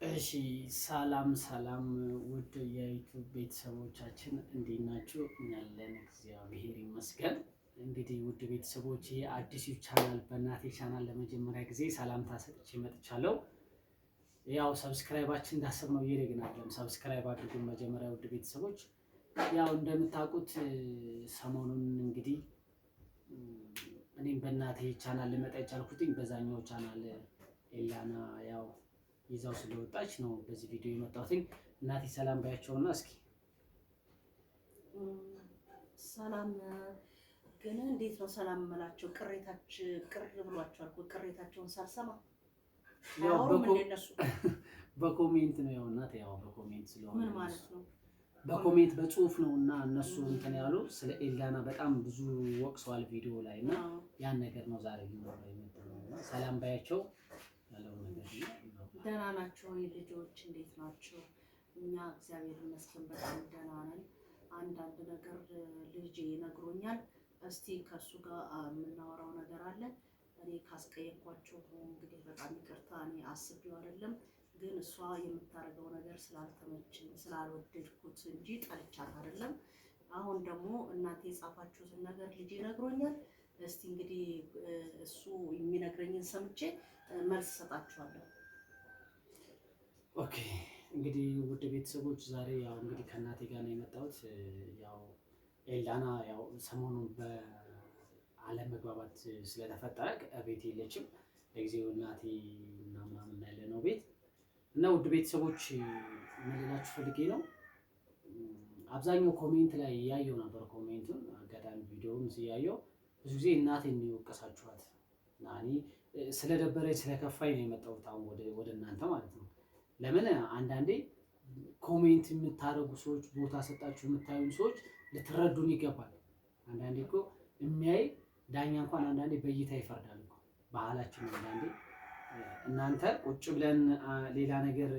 እሺ ሰላም ሰላም ውድ የ YouTube ቤተሰቦቻችን እንዴት ናችሁ? እኛ አለን እግዚአብሔር ይመስገን። እንግዲህ ውድ ቤተሰቦች ይህ አዲሱ ቻናል በእናቴ ቻናል ለመጀመሪያ ጊዜ ሰላምታ ሰጥቼ መጥቻለሁ። ያው subscribe ኣችን እንዳሰብነው እየሄደ አይደለም። Subscribe አድርጉን መጀመሪያ ውድ ቤተሰቦች። ያው እንደምታውቁት ሰሞኑን እንግዲህ እኔም በእናቴ ቻናል ልመጣ የቻልኩትኝ በዛኛው ቻናል ኤላና ያው ይዛው ስለወጣች ነው በዚህ ቪዲዮ የመጣሁትኝ። እናቴ ሰላም ባያቸውና እስኪ ሰላም ግን እንዴት ነው ሰላም እምላቸው? ቅሬታች ቅር ብሏቸዋል እኮ ቅሬታቸውን ሳልሰማ በ comment ነው ያው እናቴ፣ ያው በ comment ስለሆነ ምን ማለት ነው? በ comment በጽሁፍ ነው እና እነሱ እንትን ያሉ ስለ ኤልዳና በጣም ብዙ ወቅሰዋል ቪዲዮ ላይ እና ያን ነገር ነው ዛሬ ሊኖር የመጣው እና ሰላም ባያቸው ያለው ነገር ደህና ናቸው ወይ ልጆች? እንዴት ናቸው? እኛ እግዚአብሔር ይመስገን በጣም ደህና ነን። አንዳንድ ነገር ልጄ ነግሮኛል። እስቲ ከእሱ ጋር የምናወራው ነገር አለ። እኔ ካስቀየምኳቸው እንግዲህ በጣም ይቅርታ። እኔ አስቤው አይደለም፣ ግን እሷ የምታደርገው ነገር ስላልተመቸኝ ስላልወደድኩት እንጂ ጠልቻት አይደለም። አሁን ደግሞ እናንተ የጻፋችሁትን ነገር ልጄ ነግሮኛል። እስቲ እንግዲህ እሱ የሚነግረኝን ሰምቼ መልስ እሰጣችኋለሁ። Okay እንግዲህ ውድ ቤተሰቦች ዛሬ ያው እንግዲህ ከእናቴ ጋር ነው የመጣሁት። ያው ኤልዳና ያው ሰሞኑን በአለመግባባት ስለተፈጠረ ቤት የለችም ለጊዜው እናቴ እና ምናምን ያለ ነው ቤት እና ውድ ቤተሰቦች ምን ልላችሁ ፈልጌ ነው፣ አብዛኛው comment ላይ እያየው ነበር። Comment ኡን አጋጣሚ ቪዲዮውን ሲያየው ብዙ ጊዜ እናቴን የወቀሳችኋት እና እኔ ስለደበረኝ ስለከፋኝ ነው የመጣሁት አሁን ወደ እናንተ ማለት ነው። ለምን አንዳንዴ comment የምታደርጉ ሰዎች ቦታ ሰጣችሁ የምታዩን ሰዎች ልትረዱን ይገባል። አንዳንዴ እኮ የሚያይ ዳኛ እንኳን አንዳንዴ በእይታ ይፈርዳል እኮ ባህላችን። አንዳንዴ እናንተ ቁጭ ብለን ሌላ ነገር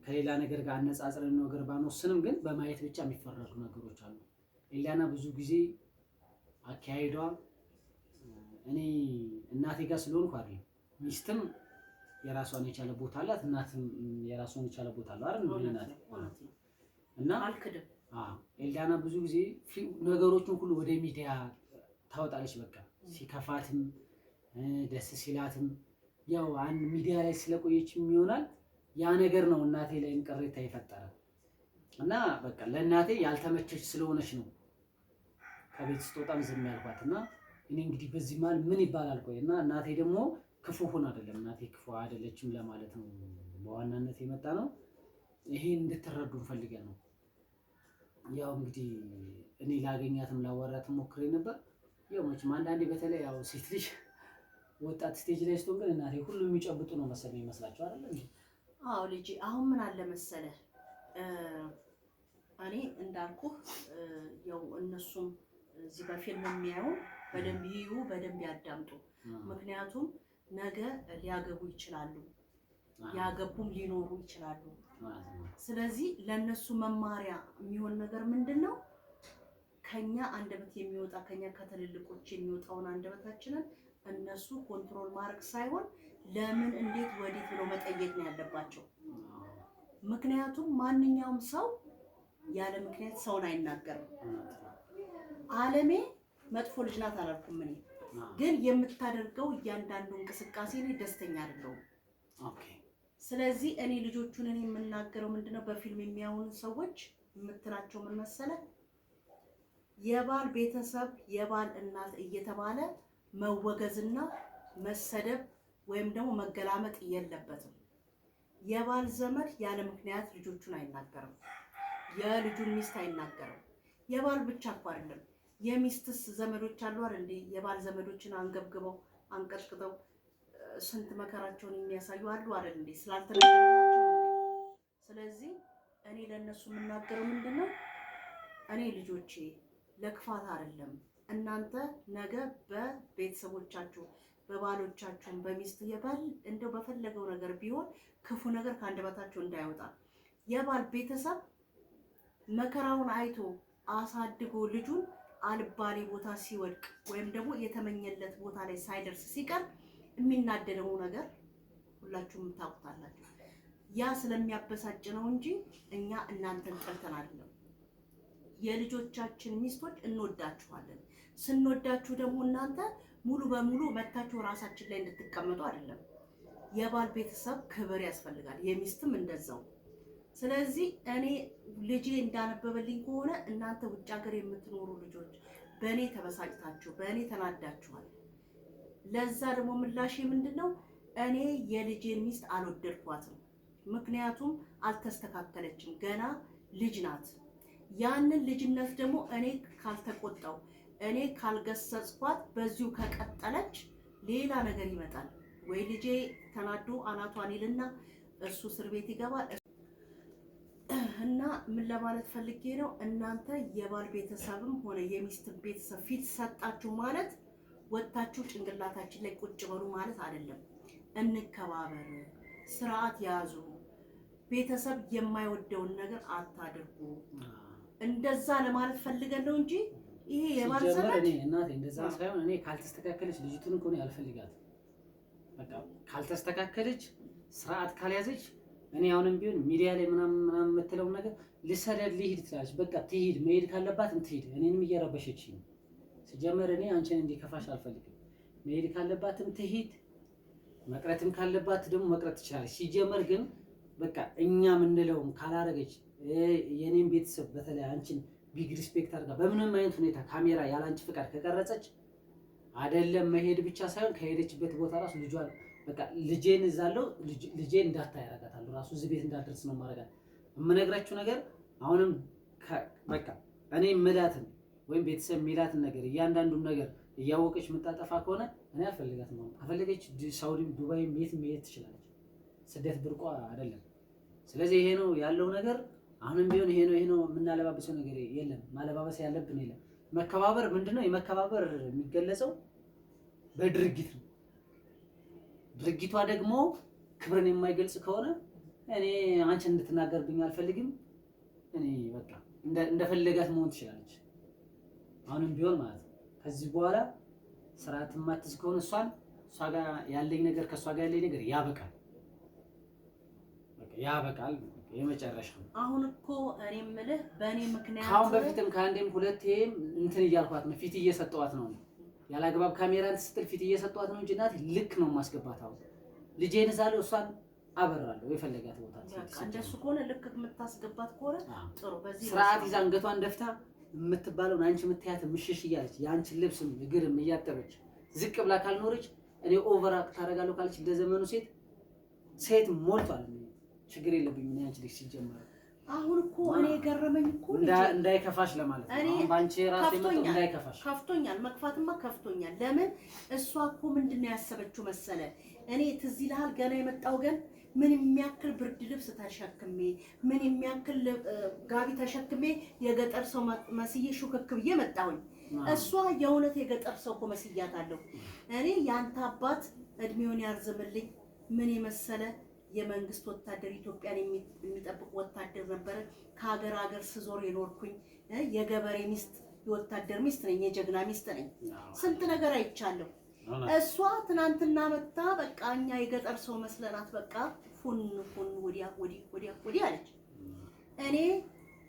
ከሌላ ነገር ጋር አነጻጽረን ነገር ባንወስንም ግን በማየት ብቻ የሚፈረዱ ነገሮች አሉ። ኤልያና ብዙ ጊዜ አካሄዷ እኔ እናቴ ጋር ስለሆንኩ አይደለም ሚስትም የራሷን የቻለ ቦታ አላት፣ እናትም የራሷን የቻለ ቦታ አለው አይደል? እናት እና አልክድም። አዎ ኤልዳና ብዙ ጊዜ ነገሮችን ሁሉ ወደ ሚዲያ ታወጣለች። በቃ ሲከፋትም ደስ ሲላትም ያው አንድ ሚዲያ ላይ ስለቆየችም ይሆናል ያ ነገር ነው እናቴ ላይም ቅሬታ የፈጠረ እና በቃ ለእናቴ ያልተመቸች ስለሆነች ነው ከቤት ስትወጣም ዝም ያልኳት። እና እኔ እንግዲህ በዚህ መሀል ምን ይባላል? ቆይ እና እናቴ ደግሞ ክፉ ሆን አይደለም እናቴ ክፉ አይደለችም ለማለት ነው በዋናነት የመጣ ነው። ይሄን እንድትረዱ ፈልገን ነው። ያው እንግዲህ እኔ ላገኛትም ላዋራትም ሞክሬ ነበር። ያው መቼም አንዳንዴ በተለይ ያው ሴት ልጅ ወጣት stage ላይ ስትሆን ግን እናቴ ሁሉ የሚጨብጡ ነው መሰለኝ ይመስላችሁ አይደል እንዴ? አዎ ልጄ፣ አሁን ምን አለ መሰለህ እኔ እንዳልኩህ ያው እነሱም እዚህ በፊልም የሚያዩ በደንብ ይዩ፣ በደንብ ያዳምጡ። ምክንያቱም ነገ ሊያገቡ ይችላሉ፣ ያገቡም ሊኖሩ ይችላሉ። ስለዚህ ለነሱ መማሪያ የሚሆን ነገር ምንድን ነው? ከኛ አንደበት የሚወጣ ከኛ ከትልልቆች የሚወጣውን አንደበታችንን እነሱ control ማድረግ ሳይሆን ለምን፣ እንዴት፣ ወዴት ብለው መጠየቅ ነው ያለባቸው። ምክንያቱም ማንኛውም ሰው ያለ ምክንያት ሰውን አይናገርም። አለሜ መጥፎ ልጅ ናት አላልኩም እኔ ግን የምታደርገው እያንዳንዱ እንቅስቃሴ ላይ ደስተኛ አይደለሁም። ስለዚህ እኔ ልጆቹን እኔ የምናገረው ምንድነው በፊልም የሚያዩን ሰዎች የምትላቸው ምን መሰለህ፣ የባል ቤተሰብ የባል እናት እየተባለ መወገዝና መሰደብ ወይም ደግሞ መገላመጥ የለበትም። የባል ዘመድ ያለ ምክንያት ልጆቹን አይናገርም። የልጁን ሚስት አይናገርም። የባል ብቻ እኮ አይደለም የሚስትስ ዘመዶች አሉ አይደል እንዴ? የባል ዘመዶችን አንገብግበው አንቀጥቅጠው ስንት መከራቸውን የሚያሳዩ አሉ አይደል እንዴ? ስላልተነገረላቸው። ስለዚህ እኔ ለእነሱ የምናገረው ምንድነው፣ እኔ ልጆቼ ለክፋት አይደለም። እናንተ ነገ በቤተሰቦቻችሁ በባሎቻችሁም በሚስት የባል እንደው በፈለገው ነገር ቢሆን ክፉ ነገር ከአንደበታችሁ እንዳይወጣ። የባል ቤተሰብ መከራውን አይቶ አሳድጎ ልጁን አልባሌ ቦታ ሲወድቅ ወይም ደግሞ የተመኘለት ቦታ ላይ ሳይደርስ ሲቀር የሚናደደው ነገር ሁላችሁም ታውቁታላችሁ። ያ ስለሚያበሳጭ ነው እንጂ እኛ እናንተን ጠልተን አይደለም። የልጆቻችን ሚስቶች እንወዳችኋለን። ስንወዳችሁ ደግሞ እናንተ ሙሉ በሙሉ መታችሁ ራሳችን ላይ እንድትቀመጡ አይደለም። የባል ቤተሰብ ክብር ያስፈልጋል፣ የሚስትም እንደዛው። ስለዚህ እኔ ልጄ እንዳነበበልኝ ከሆነ እናንተ ውጭ ሀገር የምትኖሩ ልጆች በእኔ ተበሳጭታችሁ በእኔ ተናዳችኋል። ለዛ ደግሞ ምላሼ ምንድን ነው? እኔ የልጄን ሚስት አልወደድኳትም። ምክንያቱም አልተስተካከለችም፣ ገና ልጅ ናት። ያንን ልጅነት ደግሞ እኔ ካልተቆጣው እኔ ካልገሰጽኳት በዚሁ ከቀጠለች ሌላ ነገር ይመጣል። ወይ ልጄ ተናዶ አናቷን ይልና እሱ እስር ቤት ይገባል። እና ምን ለማለት ፈልጌ ነው፣ እናንተ የባል ቤተሰብም ሆነ የሚስት ቤተሰብ ፊት ሰጣችሁ ማለት ወጥታችሁ ጭንቅላታችን ላይ ቁጭ በሉ ማለት አይደለም። እንከባበር፣ ስርዓት ያዙ፣ ቤተሰብ የማይወደውን ነገር አታድርጉ። እንደዛ ለማለት ፈልገን ነው እንጂ ይሄ የባል ሲጀመር እኔ እናቴ እንደዛ ሳይሆን እኔ ካልተስተካከለች ልጅቱን እኮ ነው ያልፈልጋት። በቃ ካልተስተካከለች ስርዓት ካልያዘች እኔ አሁንም ቢሆን ሚዲያ ላይ ምናምን ምናምን የምትለውን ነገር ልሰደድ ልሂድ ትላለች። በቃ ትሂድ፣ መሄድ ካለባትም ትሂድ። እኔንም እየረበሸችኝ ነው። ሲጀመር እኔ አንቺን እንዲከፋሽ አልፈልግም። መሄድ ካለባትም ትሂድ፣ መቅረትም ካለባት ደግሞ መቅረት ትችላለች። ሲጀመር ግን በቃ እኛ የምንለውም ካላረገች የኔን ቤተሰብ በተለይ አንቺን big respect አድርጋ በምንም አይነት ሁኔታ ካሜራ ያለ አንቺ ፍቃድ ከቀረጸች አይደለም መሄድ ብቻ ሳይሆን ከሄደችበት ቦታ ራሱ ልጇን በቃ ልጄን እዛለው ልጄን እንዳታይ ያደርጋታለሁ። ራሱ እዚህ ቤት እንዳትደርስ ነው የማደርጋት። የምነግራችሁ ነገር አሁንም በቃ እኔ ምላትን ወይም ቤተሰብ የሚላትን ነገር እያንዳንዱን ነገር እያወቀች የምታጠፋ ከሆነ እኔ አልፈልጋትም። አሁን ከፈለገች ሳውዲም ዱባይም የት መሄድ ትችላለች። ስደት ብርቋ አይደለም። ስለዚህ ይሄ ነው ያለው ነገር። አሁንም ቢሆን ይሄ ነው ይሄ ነው የምናለባበሰው ነገር የለም። ማለባበስ ያለብን የለም። መከባበር ምንድነው? የመከባበር የሚገለጸው በድርጊት ነው። ድርጊቷ ደግሞ ክብርን የማይገልጽ ከሆነ እኔ አንቺን እንድትናገርብኝ አልፈልግም። እኔ በቃ እንደፈለጋት መሆን ትችላለች። አሁንም ቢሆን ማለት ነው። ከዚህ በኋላ ስርዓት የማትይዝ ከሆነ እሷን እሷ ጋር ያለኝ ነገር ከእሷ ጋር ያለኝ ነገር ያበቃል። በቃ ያበቃል። የመጨረሻ ነው። አሁን እኮ እኔ የምልህ በእኔ ምክንያት ከአሁን በፊትም ከአንዴም ሁለቴም እንትን እያልኳት ነው፣ ፊት እየሰጠዋት ነው። ያላግባብ ካሜራ እንትን ስትል ፊት እየሰጠዋት ነው እንጂ እናቴ ልክ ነው የማስገባት። አሁን ልጄን እዛለሁ፣ እሷን አበራለሁ የፈለጋት ቦታ በቃ እንደሱ ከሆነ ልክ የምታስገባት ከሆነ ጥሩ። በዚህ ስርዓት ይዛ አንገቷን ደፍታ የምትባለውን አንቺ የምትያት ምሽሽ እያለች የአንቺን ልብስም እግርም እያጠበች ዝቅ ብላ ካልኖረች እኔ over act ታደርጋለሁ ካለች እንደ ዘመኑ ሴት ሴት ሞልቷል። ችግር የለብኝም እኔ አንቺ ልጅ ሲጀመር አሁን እኮ እኔ የገረመኝ እኮ እንዳይከፋሽ ለማለት ነው። አሁን በአንቺ ራሱ የመጣው እንዳይከፋሽ ከፍቶኛል። መክፋትማ ከፍቶኛል። ለምን እሷ እኮ ምንድን ነው ያሰበችው መሰለ? እኔ ትዝ ይልሃል ገና የመጣው ገን ምን የሚያክል ብርድ ልብስ ተሸክሜ ምን የሚያክል ጋቢ ተሸክሜ የገጠር ሰው መስዬ ሹክክ ብዬ መጣሁኝ። እሷ የእውነት የገጠር ሰው እኮ መስያታለሁ። እኔ ያንተ አባት እድሜውን ያርዝምልኝ ምን የመሰለ የመንግስት ወታደር ኢትዮጵያን የሚጠብቅ ወታደር ነበረ። ከሀገር ሀገር ስዞር የኖርኩኝ የገበሬ ሚስት የወታደር ሚስት ነኝ፣ የጀግና ሚስት ነኝ። ስንት ነገር አይቻለሁ። እሷ ትናንትና መታ በቃ እኛ የገጠር ሰው መስለናት በቃ ፉን ፉን ወዲያ ወዲህ ወዲያ ወዲህ አለች። እኔ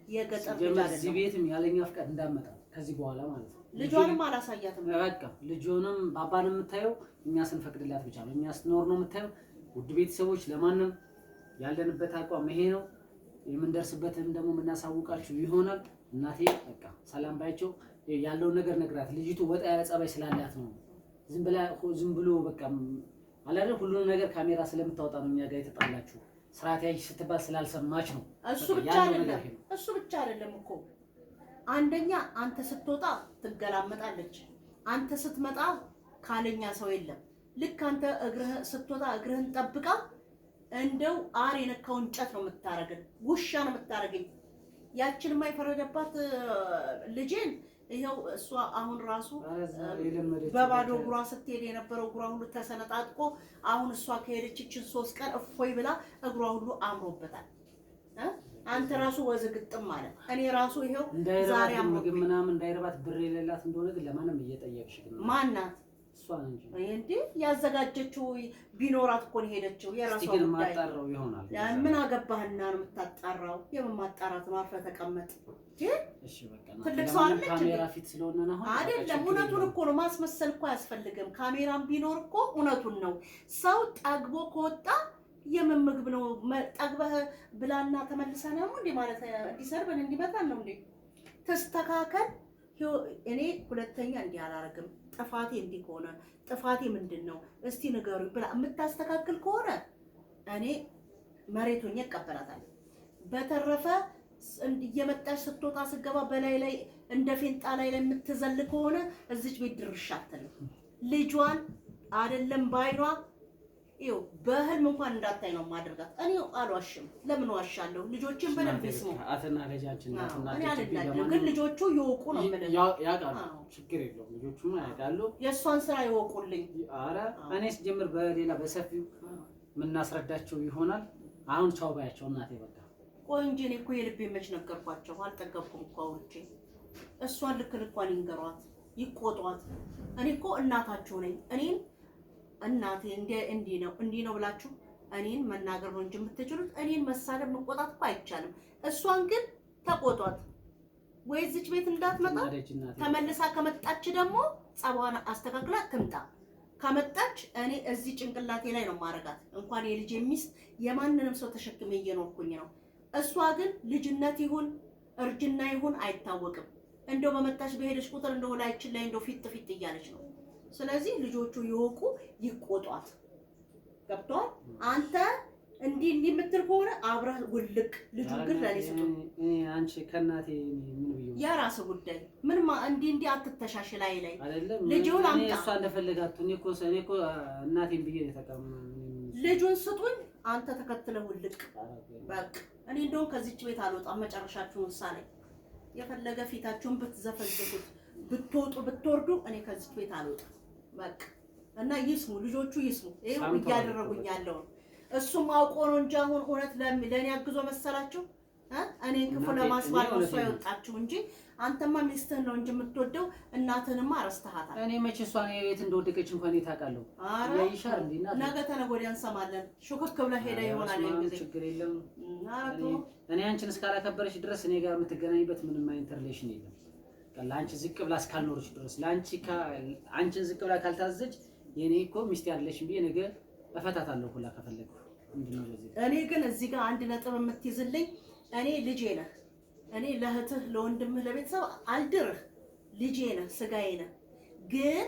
የገጠር ልጅ እዚህ ቤትም ያለኛ ፍቃድ እንዳመጣ ከዚህ በኋላ ማለት ነው። ልጇንም አላሳያትም። በቃ ልጇንም ባባን የምታየው እኛ ስንፈቅድላት ብቻ ነው። እኛ ስኖር ነው የምታየው። ውድ ቤተሰቦች ለማንም ያለንበት አቋም ይሄ ነው። የምንደርስበትም ደግሞ የምናሳውቃችሁ ይሆናል። እናቴ በቃ ሰላም ባያቸው ያለውን ነገር ነግራት። ልጅቱ ወጣ ያለ ጸባይ ስላላት ነው። ዝም ብላ ዝም ብሎ በቃ አላለ ሁሉንም ነገር ካሜራ ስለምታወጣ ነው እኛ ጋር የተጣላችሁ። ስርዓት ያዥ ስትባል ስላልሰማች ነው። እሱ ብቻ አይደለም እሱ ብቻ አይደለም እኮ አንደኛ አንተ ስትወጣ ትገላመጣለች። አንተ ስትመጣ ካለኛ ሰው የለም። ልክ አንተ እግርህ ስትወጣ እግርህን ጠብቃ እንደው አር የነካው እንጨት ነው የምታረገን፣ ውሻ ነው የምታረገኝ። ያችን የማይፈረደባት ልጄን ይኸው እሷ አሁን ራሱ በባዶ እግሯ ስትሄድ የነበረው እግሯ ሁሉ ተሰነጣጥቆ አሁን እሷ ከሄደች ይችን 3 ቀን እፎይ ብላ እግሯ ሁሉ አምሮበታል። አንተ ራሱ ወዝግጥም ማለት እኔ ራሱ ይኸው ዛሬ ምግብ ምናምን እንዳይረባት ብር የሌላት እንደሆነ ግን ለማንም እየጠየቅሽ ግን ማናት እንዴ ያዘጋጀችው ቢኖራት እኮ ነው የሄደችው። የራሷ ግን ጉዳይ። ማጣራው ይሆናል። ምን አገባህና ነው የምታጣራው? የምን ማጣራት ነው? አርፈህ ተቀመጥ። እሺ በቃ ትልቅ ሰው ለማንም አይደለች ካሜራ እንዴ? ፊት ስለሆነ ነው አሁን አይደለም፣ እውነቱን እኮ ነው። ማስመሰል እኮ አያስፈልግም። ካሜራም ቢኖር እኮ እውነቱን ነው። ሰው ጠግቦ ከወጣ የምን ምግብ ነው? ጠግበህ ብላና ተመልሰህ ነው እንዴ ማለት እንዲሰርበን እንዲመታን ነው እንዴ? ተስተካከል። እኔ ሁለተኛ እንዲህ አላረግም። ጥፋቴ እንዲህ ከሆነ ጥፋቴ ምንድን ነው እስቲ ንገሩኝ ብላ የምታስተካክል ከሆነ እኔ መሬት ሆኜ እቀበላታለሁ። በተረፈ እየመጣች ስትወጣ ስትገባ በላይ ላይ እንደ ፌንጣ ላይ ላይ የምትዘል ከሆነ እዚች ቤት ድርሻ አትልም። ልጇን አይደለም ባይኗ ይኸው በህልም እንኳን እንዳታይ ነው ማደርጋት። እኔ አልዋሽም። ለምን ዋሻለሁ? ልጆችን በደንብ ይስሙ። አትናደጃችን እኔ አልናደድም፣ ግን ልጆቹ ይወቁ ነው የምልህ። ያውቃሉ። አዎ። ችግር የለውም። ልጆቹማ ያውቃሉ። የእሷን ስራ ይወቁልኝ። አረ እኔ ስጀምር በሌላ በሰፊው የምናስረዳቸው ይሆናል። አሁን ቻው ባያቸው እናቴ በቃ። ቆይ እንጂ እኔ እኮ የልቤን መች ነገርኳቸው? አልጠገብኩም እኮ አውርቼ። እሷን ልክ ልኳን ይንገሯት፣ ይቆጧት። እኔ እኮ እናታችሁ ነኝ። እኔን እናቴ እንዲህ ነው እንዲህ ነው ብላችሁ እኔን መናገር ነው እንጂ የምትችሉት እኔን መሳደብ መቆጣት እኮ አይቻልም። እሷን ግን ተቆጧት፣ ወይ እዚች ቤት እንዳትመጣ አትናደጅ እናቴ። ተመልሳ ከመጣች ደግሞ ጸባዋን አስተካክላ ትምጣ። ከመጣች እኔ እዚህ ጭንቅላቴ ላይ ነው ማረጋት። እንኳን የልጅ ሚስት የማንንም ሰው ተሸክሜ እየኖርኩኝ ነው። እሷ ግን ልጅነት ይሁን እርጅና ይሁን አይታወቅም። እንደው በመጣች በሄደች ቁጥር እንደው ላይችን ላይ እንደው ፊት ፊት እያለች ነው። ስለዚህ ልጆቹ ይወቁ፣ ይቆጧት። ገብቷል? አንተ እንዲህ እንዲህ የምትል ከሆነ አብረህ ውልቅ። ልጁን ግን ለእኔ ስጡ። እኔ አንቺ ከእናቴ ምን ብዬ የራስህ ጉዳይ። ምን እንዲህ እንዲህ አትተሻሽ ላይ ላይ አይደለም ልጁን እኔ አምጣ። እሷ እንደፈለጋት እኔ እኮ እኔ እኮ እናቴን ብዬ ነው የተቀመ- ልጁን ስጡኝ፣ አንተ ተከትለህ ውልቅ። በቃ እኔ እንደውም ከዚች ቤት አልወጣም። መጨረሻችሁን ውሳኔ የፈለገ ፊታችሁን ብትዘፈዝፉት ብትወጡ ብትወርዱ እኔ ከዚች ቤት አልወጣም። በቃ እና ይስሙ፣ ልጆቹ ይስሙ። ይኸው ሰምተዋል እያደረጉኝ ያለውን እሱም አውቆ ነው እንጂ አሁን እውነት ለእኔ አግዞ መሰላችሁ? እኔን ክፉ እናቴ፣ ለማስባል እኔ ነው እሷ እውነቴን ነው። የወጣችሁ እንጂ አንተማ ሚስትህን ነው እንጂ የምትወደው እናትህንማ ረስተሃታል። እኔ መቼ እሷ የት እንደወደቀች እንኳን የት አውቃለሁ? ኧረ ያይሻል እንዴ እናቴ? ነገ ተነገ ወዲያ እንሰማለን። ሹክክ ብለህ ሄደህ ይሆናል ያን ጊዜ። ችግር የለም። ኧረ ተው። እኔ አንቺን እስካላከበረች ድረስ እኔ ጋር የምትገናኝበት ምንም አይነት relation የለም። በቃ ለአንቺ ዝቅ ብላ እስካልኖረች ድረስ ለአንቺ አንቺን ዝቅ ብላ ካልታዘች የኔ እኮ ሚስቴ አይደለሽም ብዬ ነገ እፈታታለሁ ሁላ ከፈለግኩ። ምንድን ነው በዚህ እኔ ግን እዚህ ጋር አንድ ነጥብ የምትይዝልኝ፣ እኔ ልጄ ነህ። እኔ ለእህትህ ለወንድምህ ለቤተሰብ አልድርህ፣ ልጄ ነህ፣ ስጋዬ ነህ። ግን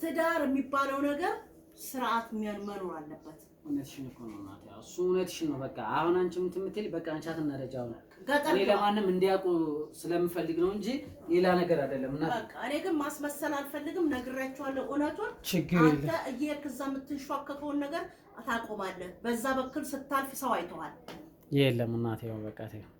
ትዳር የሚባለው ነገር ስርዓት መኖር አለበት። እውነትሽን እኮ ነው እናቴ። እሱ እውነትሽን ነው። በቃ አሁን አንቺ የምትምትል በቃ አንቺ አትናደጂ። አሁን ገጠር እኔ ግባ። ለማንም እንዲያውቁ ስለምፈልግ ነው እንጂ ሌላ ነገር አይደለም እናቴ። በቃ እኔ ግን ማስመሰል አልፈልግም። ነግሬያቸዋለሁ እውነቱን። ችግር አንተ እየሄድክ እዛ የምትንሿከከውን ነገር ታቆማለህ። በዛ በኩል ስታልፍ ሰው አይተዋል። የለም እናቴ። ያው በቃ ተይው።